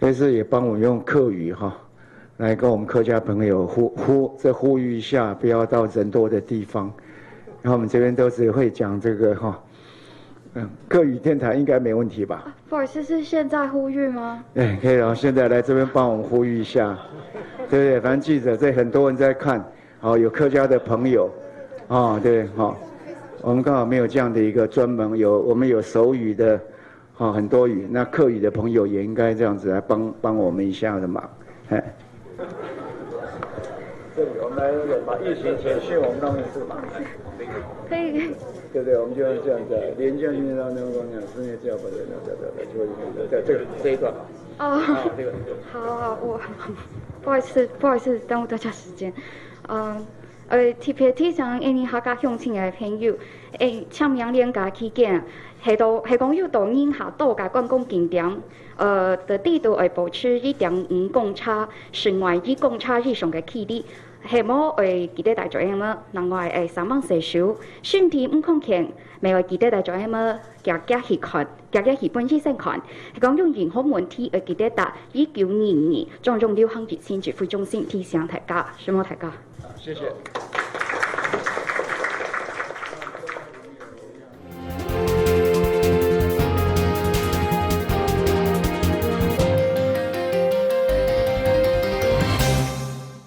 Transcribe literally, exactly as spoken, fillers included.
这次也帮我们用客语哈，来跟我们客家朋友呼呼，再呼吁一下，不要到人多的地方。然后我们这边都是会讲这个哈，嗯，客语电台应该没问题吧？不好意思，是现在呼吁吗？哎，可以了，现在来这边帮我们呼吁一下，对不对？反正记者这很多人在看，好，有客家的朋友，啊，对，好，我们刚好没有这样的一个专门有，我们有手语的，好，很多语，那客语的朋友也应该这样子来帮帮我们一下的忙，哎。这里我们来把疫情简讯我们弄一次嘛，可以，对不对？我们就用这样子，连将军让那个讲讲，是那这样把这样这样这样就会这样这样这个这一段嘛，哦，啊，这个好好，我不好意思，不好意思，耽误大家时间。嗯，呃，特别提醒印尼客家乡亲个朋友，诶，清明連假期间，係到係讲有到寧夏島个觀光景點，呃，特地都愛保持一點五公尺，室外一公尺以上个距離。係無愛記得戴嘴罩，另外愛三項洗手，身體毋康健，乜愛記得戴嘴罩，遽遽去看，遽遽去分醫生看。係講有任何問題，愛記得打一九二二中央流行疫情指揮中心提醒大家，承蒙大家。谢谢。